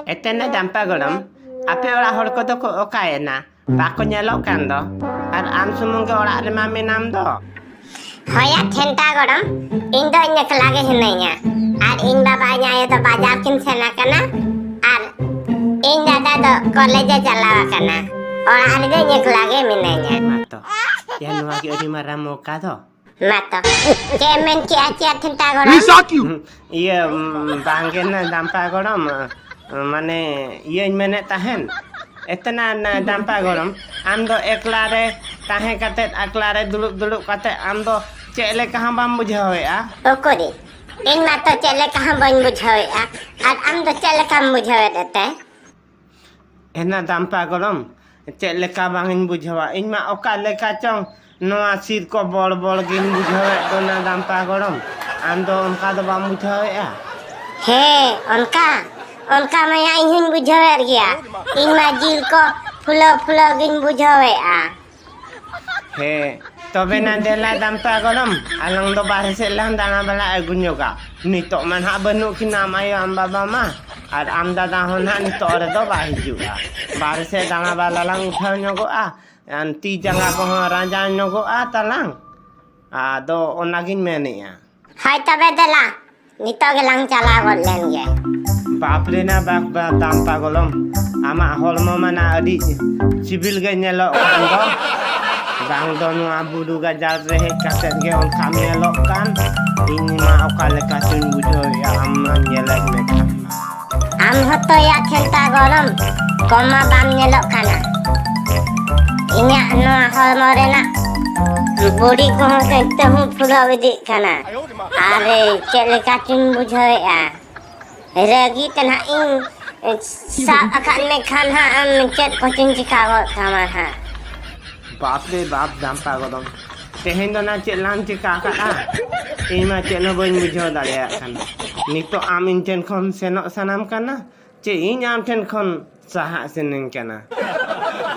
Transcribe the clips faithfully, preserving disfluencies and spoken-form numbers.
ᱮᱛᱮᱱᱟ ᱫᱟᱢᱯᱟ ᱜᱚᱲᱚᱢ, ᱟᱯᱮ ᱚᱲᱟᱜ ᱦᱚᱲ ᱠᱚᱫᱚ ᱠᱚ ᱚᱠᱟᱭᱮᱱᱟ? ᱵᱟᱠᱚ ᱧᱮᱞᱚᱜ ᱠᱟᱱ ᱫᱚ᱾ ᱟᱨ ᱟᱢ ᱥᱩᱢᱩᱝ ᱜᱮ ᱚᱲᱟᱜ ᱨᱮᱢᱟ ᱢᱮᱱᱟᱢ ᱫᱚ᱾ ᱦᱳᱭᱟ ᱴᱷᱮᱱᱴᱟ ᱜᱚᱲᱚᱢ, ᱤᱧ ᱫᱚ ᱤᱧ ᱮᱠᱞᱟ ᱜᱮ ᱦᱤᱱᱟᱹᱧᱟ᱾ ᱟᱨ ᱤᱧ ᱵᱟᱵᱟ ᱤᱧ ᱟᱭᱳ ᱫᱚ ᱵᱟᱡᱟᱨ ᱠᱤᱱ ᱥᱮᱱ ᱟᱠᱟᱱᱟ᱾ ᱟᱨ ᱤᱧ ᱫᱟᱫᱟ ᱫᱚ ᱠᱚᱞᱮᱡᱽ ᱮ ᱪᱟᱞᱟᱣ ᱟᱠᱟᱱᱟ᱾ ᱚᱲᱟᱜ ᱨᱮᱫᱚ ᱤᱧ ᱮᱠᱞᱟ ᱜᱮ ᱢᱤᱱᱟᱹᱧᱟ᱾ ᱢᱟᱛᱚ, ᱭᱟ ᱱᱚᱣᱟ ᱜᱮ ᱟᱹᱰᱤ ᱢᱟᱨᱟᱝ ᱢᱚᱠᱟ ᱫᱚ᱾ ᱢᱟᱛᱚ, ᱪᱮᱫ ᱮᱢ ᱢᱮᱱ ᱠᱮᱜᱼᱟ ᱪᱮᱫ ᱴᱷᱮᱱᱴᱟ ᱜᱚᱲᱚᱢ? ᱤᱭᱟᱹ, ᱩᱸ, ᱵᱟᱝᱜᱮ ᱱᱟ ᱫᱟᱢᱯᱟ ᱜᱚᱲᱚᱢ, ᱢᱟᱱᱮ, ᱤᱭᱟᱹᱧ ᱢᱮᱱᱮᱫ ᱛᱟᱦᱮᱱ, ᱮᱛᱱᱟ ᱱᱟ ᱫᱟᱢᱯᱟ ᱜᱚᱲᱚᱢ, ᱟᱢ ᱫᱚ ᱮᱠᱞᱟ ᱨᱮ ᱛᱟᱦᱮᱸ ᱠᱟᱛᱮᱫ, ᱮᱠᱞᱟ ᱨᱮ ᱫᱩᱲᱩᱵ ᱫᱩᱲᱩᱵ ᱠᱟᱛᱮᱫ ᱟᱢ ᱫᱚ ᱪᱮᱫ ᱞᱮᱠᱟ ᱦᱚᱸ ᱵᱟᱢ ᱵᱩᱡᱷᱟᱹᱣᱮᱫᱼᱟ? ᱚᱠᱚᱨᱤ, ᱤᱧ ᱢᱟᱛᱚ ᱪᱮᱫ ᱞᱮᱠᱟ ᱦᱚᱸ ᱵᱟᱹᱧ ᱵᱩᱡᱷᱟᱹᱣᱮᱫᱼᱟ, ᱟᱨ ᱟᱢ ᱫᱚ ᱪᱮᱫ ᱞᱮᱠᱟᱢ ᱵᱩᱡᱷᱟᱹᱣᱮᱫ ᱛᱮ? ᱮᱱᱟ ᱫᱟᱢᱯᱟ ᱜᱚᱲᱚᱢ, ᱪᱮᱫ ᱞᱮᱠᱟ ᱵᱟᱝ ᱤᱧ ᱵᱩᱡᱷᱟᱹᱣᱟ? ᱤᱧ ᱢᱟ ᱚᱠᱟ ᱞᱮᱠᱟ ᱪᱚᱝ ᱱᱚᱣᱟ ᱥᱤᱨ ᱠᱚ ᱵᱚᱲ ᱵᱚᱲ ᱜᱤᱧ ᱵᱩᱡᱷᱟᱹᱣᱮᱫ ᱫᱚ ᱱᱟ ᱫᱟᱢᱯᱟ ᱜᱚᱲᱚᱢ᱾ ᱟᱢ ᱫᱚ ᱚᱱᱠᱟ ᱫᱚ ᱵᱟᱢ ᱵᱩᱡᱷᱟᱹᱣᱮᱫᱼᱟ? ᱦᱮᱸ, ᱚᱱᱠᱟ, ᱚᱱᱠᱟ ᱢᱟᱭᱟ ᱤᱧ ᱦᱚᱧ ᱵᱩᱡᱷᱟᱹᱣᱮᱫ ᱜᱮᱭᱟ᱾ ᱤᱧ ᱢᱟ ᱡᱤᱞ ᱠᱚ ᱯᱷᱩᱞᱟᱹᱣ ᱯᱷᱩᱞᱟᱹᱣ ᱜᱤᱧ ᱵᱩᱡᱷᱟᱹᱣᱮᱫᱼᱟ᱾ ᱦᱮᱸ, ᱛᱚᱵᱮ ᱱᱟ ᱫᱮᱞᱟ ᱫᱟᱢᱯᱟ ᱜᱚᱲᱚᱢ, ᱟᱞᱟᱝ ᱫᱚ ᱵᱟᱦᱨᱮ ᱥᱮᱫ ᱞᱟᱝ ᱫᱟᱬᱟ ᱵᱟᱲᱟ ᱟᱹᱜᱩ ᱧᱚᱜᱟ᱾ ᱱᱤᱛᱚᱜ ᱢᱟ ᱱᱟᱦᱟᱜ ᱵᱟᱹᱱᱩᱜ ᱠᱤᱱᱟ ᱟᱢ ᱟᱭᱳ ᱟᱢ ᱵᱟᱵᱟ ᱢᱟ, ᱟᱨ ᱟᱢ ᱫᱟᱫᱟ ᱦᱚᱸ ᱱᱟᱦᱟᱜ ᱱᱤᱛᱚᱜ ᱨᱮᱫᱚ ᱵᱟᱭ ᱦᱤᱡᱩᱜᱼᱟ᱾ ᱵᱟᱦᱨᱮ ᱥᱮᱫ ᱫᱟᱬᱟ ᱵᱟᱲᱟ ᱞᱟᱝ ᱩᱴᱷᱟᱹᱣ ᱧᱚᱜᱚᱜᱼᱟ, ᱟᱨ ᱛᱤ ᱡᱟᱸᱜᱟ ᱠᱚᱦᱚᱸ ᱨᱟᱸᱡᱟᱣ ᱧᱚᱜᱚᱜᱼᱟ ᱛᱟᱞᱟᱝ᱾ ᱟᱫᱚ ᱚᱱᱟᱜᱤᱧ ᱢᱮᱱᱮᱜᱼᱟ᱾ ᱦᱳᱭ ᱛᱚᱵᱮ ᱫᱮᱞᱟ, ᱱᱤᱛᱚᱜ ᱜᱮᱞᱟᱝ ᱪᱟᱞᱟᱣ ᱜᱚᱫ ᱞᱮᱱ ᱜᱮ᱾ ᱵᱟᱯ ᱨᱮ ᱱᱟ ᱵᱟᱯ ᱵᱟ ᱫᱟᱢᱯᱟ ᱜᱚᱲᱚᱢ, ᱟᱢᱟᱜ ᱦᱚᱲᱢᱚ ᱢᱟ ᱱᱟ ᱟᱹᱰᱤ ᱥᱤᱵᱤᱞ ᱜᱮ ᱧᱮᱞᱚᱜ ᱠᱟᱱ ᱫᱚ᱾ ᱵᱟᱝ ᱫᱚ ᱱᱚᱣᱟ ᱵᱩᱨᱩ ᱜᱟᱡᱟᱲ ᱨᱮ ᱦᱮᱡ ᱠᱟᱛᱮᱫ ᱜᱮ ᱚᱱᱠᱟᱢ ᱧᱮᱞᱚᱜ ᱠᱟᱱ᱾ ᱤᱧ ᱢᱟ ᱚᱠᱟ ᱞᱮᱠᱟ ᱪᱚᱧ ᱵᱩᱡᱷᱟᱹᱣᱮᱫᱼᱟ ᱟᱢ ᱢᱟ ᱧᱮᱞᱮᱫ ᱢᱮ ᱠᱷᱟᱱ ᱢᱟ᱾ ᱟᱢ ᱦᱚᱸᱛᱚ ᱭᱟ ᱴᱷᱮᱱᱴᱟ ᱜᱚᱲᱚᱢ, ᱠᱚᱢ ᱢᱟ ᱵᱟᱢ ᱧᱮᱞᱚᱜ ᱠᱟᱱᱟ᱾ ᱤᱧᱟᱹᱜ ᱱᱚᱣᱟ ᱦᱚᱲᱢᱚ ᱨᱮᱱᱟᱜ ᱵᱩᱰᱤ ᱠᱚᱦᱚᱸ ᱛᱮᱦᱚᱸ ᱯᱷᱩᱞᱟᱹᱣ ᱤᱫᱤᱜ ᱠᱟᱱᱟ᱾ ᱟᱨᱮ, ᱪᱮᱫ ᱞᱮᱠᱟ ᱪᱚᱧ ᱵᱩᱡᱷᱟᱹᱣᱮᱫᱼᱟ᱾ ᱨᱟᱹᱜᱤ ᱛᱮ ᱱᱟᱦᱟᱜ ᱤᱧ ᱥᱟᱵ ᱟᱠᱟᱫ ᱢᱮ ᱠᱷᱟᱱ ᱦᱟᱸᱜ ᱟᱢ ᱪᱮᱫ ᱠᱚᱪᱚᱧ ᱪᱤᱠᱟ ᱜᱚᱫ ᱠᱟᱢᱟ ᱦᱟᱸᱜ᱾ ᱵᱟᱯ ᱨᱮ ᱵᱟᱯ, ᱫᱟᱢᱯᱟ ᱜᱚᱲᱚᱢ, ᱛᱮᱦᱮᱧ ᱫᱚ ᱱᱟ ᱪᱮᱫ ᱞᱟᱝ ᱪᱤᱠᱟ ᱟᱠᱟᱫᱼᱟ? ᱤᱧ ᱢᱟ ᱪᱮᱫ ᱦᱚᱸ ᱵᱟᱹᱧ ᱵᱩᱡᱷᱟᱹᱣ ᱫᱟᱲᱮᱭᱟᱜ ᱠᱟᱱᱟ᱾ ᱱᱤᱛᱚᱜ ᱟᱢ ᱤᱧ ᱴᱷᱮᱱ ᱠᱷᱚᱱ ᱥᱮᱱᱚᱜ ᱥᱟᱱᱟᱢ ᱠᱟᱱᱟ ᱪᱮ ᱤᱧ ᱟᱢ ᱴᱷᱮᱱ ᱠᱷᱚᱱ ᱥᱟᱦᱟᱜ ᱥᱟᱱᱟᱧ ᱠᱟᱱᱟ?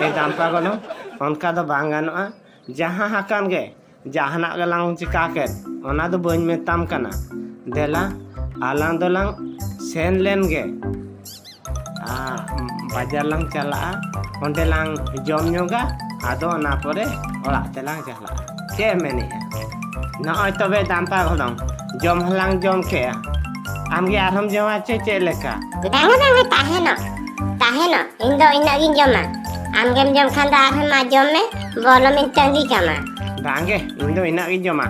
ᱮ ᱫᱟᱢᱯᱟ ᱜᱚᱲᱚᱢ, ᱚᱱᱠᱟ ᱫᱚ ᱵᱟᱝ ᱜᱟᱱᱚᱜᱼᱟ᱾ ᱡᱟᱦᱟᱸ ᱦᱟᱠᱟᱱ ᱜᱮ, ᱡᱟᱦᱟᱱᱟᱜ ᱜᱮᱞᱟᱝ ᱪᱤᱠᱟ ᱠᱮᱫ, ᱚᱱᱟ ᱫᱚ ᱵᱟᱹᱧ ᱢᱮᱛᱟᱢ ᱠᱟᱱᱟ᱾ ᱫᱮᱞᱟ, ᱟᱞᱟᱝ ᱫᱚᱞᱟᱝ ᱥᱮᱱ ᱞᱮᱱ ᱜᱮ᱾ ᱟᱨ ᱵᱟᱡᱟᱨ ᱞᱟᱝ ᱪᱟᱞᱟᱜᱼᱟ, ᱚᱸᱰᱮ ᱞᱟᱝ ᱡᱚᱢ ᱧᱚᱜᱟ, ᱟᱫᱚ ᱚᱱᱟ ᱯᱚᱨᱮ ᱚᱲᱟᱜ ᱛᱮᱞᱟᱝ ᱪᱟᱞᱟᱜᱼᱟ᱾ ᱪᱮᱫ ᱮᱢ ᱢᱮᱱᱮᱫᱼᱟ? ᱱᱚᱜᱼᱚᱭ ᱛᱚᱵᱮ ᱫᱟᱢᱯᱟ ᱜᱚᱞᱚᱢ, ᱡᱚᱢ ᱦᱚᱸᱞᱟᱝ ᱡᱚᱢ ᱠᱮᱜᱼᱟ, ᱟᱢᱜᱮ ᱟᱨᱦᱚᱸᱢ ᱡᱚᱢᱟ ᱪᱮ ᱪᱮᱫ ᱞᱮᱠᱟ? ᱵᱟᱝᱟ, ᱵᱟᱝᱟ, ᱛᱟᱦᱮᱱᱚᱜ, ᱛᱟᱦᱮᱱᱚᱜ, ᱤᱧ ᱫᱚ ᱤᱱᱟᱹᱜ ᱜᱤᱧ ᱡᱚᱢᱟ᱾ ᱟᱢᱜᱮᱢ ᱡᱚᱢ ᱠᱷᱟᱱ ᱫᱚ ᱟᱨᱦᱚᱸ ᱢᱟ ᱡᱚᱢ ᱢᱮ, ᱵᱚᱞᱚᱢᱤᱧ ᱛᱟᱺᱜᱤ ᱠᱟᱢᱟ᱾ ᱵᱟᱝᱜᱮ, ᱤᱧ ᱫᱚ ᱤᱱᱟᱹᱜ ᱜᱤᱧ ᱡᱚᱢᱟ᱾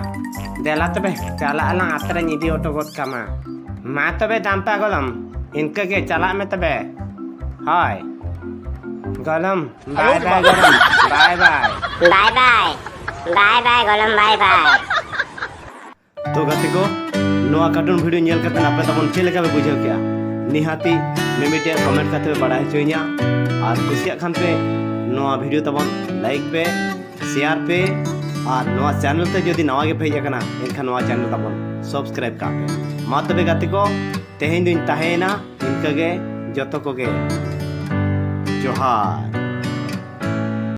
ᱫᱮᱞᱟ ᱛᱚᱵᱮ, ᱪᱟᱞᱟᱜ ᱟᱞᱟᱝ, ᱟᱛᱨᱟᱧ ᱤᱫᱤ ᱦᱚᱴᱚ ᱜᱚᱫ ᱠᱟᱢᱟ᱾ ᱢᱟ ᱛᱚᱵᱮ ᱫᱟᱢᱯᱟ ᱜᱚᱞᱚᱢ, ᱤᱱᱠᱟᱹ ᱜᱮ ᱪᱟᱞᱟᱜ ᱢᱮ ᱛᱚᱵᱮ᱾ ᱦᱳᱭ ᱜᱚᱞᱚᱢ, ᱵᱟᱭ ᱵᱟᱭ ᱜᱚᱞᱚᱢ, ᱵᱟᱭ ᱵᱟᱭ᱾ ᱵᱟᱭ ᱵᱟᱭ, ᱵᱟᱭ ᱵᱟᱭ ᱜᱚᱞᱚᱢ, ᱵᱟᱭ ᱵᱟᱭ᱾ ᱛᱚ ᱜᱟᱛᱮ ᱠᱚ, ᱱᱚᱣᱟ ᱠᱟᱨᱴᱩᱱ ᱵᱷᱤᱰᱤᱭᱳ ᱧᱮᱞ ᱠᱟᱛᱮ ᱟᱯᱮ ᱛᱟᱵᱚᱱ ᱪᱮᱫ ᱞᱮᱠᱟ ᱯᱮ ᱵᱩᱡᱷᱟᱹᱣ ᱠᱮᱜᱼᱟ? ᱱᱤᱦᱟᱹᱛᱤ ᱢᱤᱢᱤᱫᱴᱮᱡ ᱠᱚᱢᱮᱱᱴ ᱠᱟᱛᱮ ᱯᱮ ᱵᱟᱲᱟᱭ ᱦᱚᱪᱚᱭᱤᱧᱟ᱾ ᱟᱨ ᱠᱩᱥᱤᱭᱟᱜ ᱠᱷᱟᱱ ᱯᱮ ᱱᱚᱣᱟ ᱵᱷᱤᱰᱤᱭᱳ ᱛᱟᱵᱚᱱ ᱞᱟᱭᱤᱠ ᱯᱮ, ᱥᱮᱭᱟᱨ ᱯᱮ, ᱟᱨ ᱱᱚᱣᱟ ᱪᱮᱱᱮᱞ ᱛᱮ ᱡᱩᱫᱤ ᱱᱟᱣᱟ ᱜᱮ ᱯᱮ ᱦᱮᱡ ᱟᱠᱟᱱᱟ, ᱮᱱᱠᱷᱟᱱ ᱱᱚᱣᱟ ᱪᱮᱱᱮᱞ ᱛᱟᱵᱚᱱ ᱥᱟᱵᱥᱠᱨᱟᱭᱤᱵ ᱠᱟᱜ ᱯᱮ᱾ ᱢᱟ ᱛᱚᱵᱮ ᱜᱟᱛᱮ ᱠᱚ, ᱛᱮᱦᱮᱧ ᱫᱚᱧ ᱛᱟᱦᱮᱸᱭᱮᱱᱟ ᱤᱱᱠᱟᱹ ᱜᱮ, ᱡᱚᱛᱚ ᱠᱚᱜᱮ ᱡᱚᱦᱟᱨ᱾